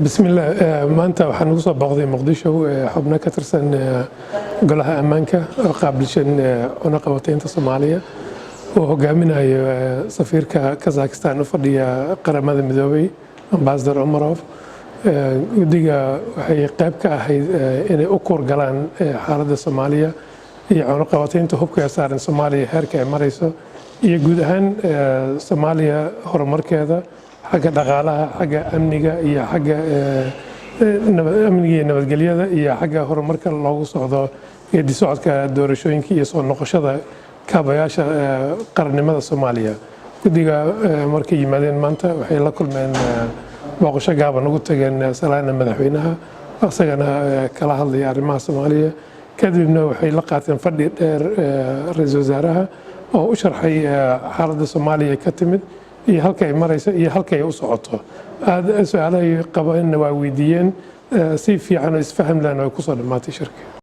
Bismillaah. Maanta waxaan ugu soo booqday Muqdisho xubno ka tirsan Golaha Ammaanka oo qaabilshan cunaqabataynta Soomaaliya, oo hogaaminayo safiirka Kazakhstan u fadhiya Qaramada Midoobay, Ambassador Umarov. Guddiga waxay qayb ka ahayd inay u kuurgalaan xaaladda Soomaaliya iyo cunaqabataynta hubka ee saaran Soomaaliya heerka ay marayso, iyo guud ahaan Soomaaliya horumarkeeda xagga dhaqaalaha, xagga amniga iyo xagga amniga iyo nabadgelyada, iyo xagga horumarka loogu socdo geedi socodka doorashooyinka iyo soo noqoshada kaabayaasha qarannimada Soomaaliya. Guddiga markay yimaadeen maanta, waxay la kulmeen, booqasho gaaban ugu tageen salaana madaxweynaha, isagana kala hadlaya arrimaha Soomaaliya. Kadibna waxay la qaateen fadhi dheer ra-iisul wasaaraha, oo u sharxay xaaladda Soomaaliya ka timid iyo halka ay marayso iyo halka ay u socoto. Aad su-aalahay qabeenna waa weydiiyeen, si fiican oo isfaham lehna way kusoo dhammaatay shirka.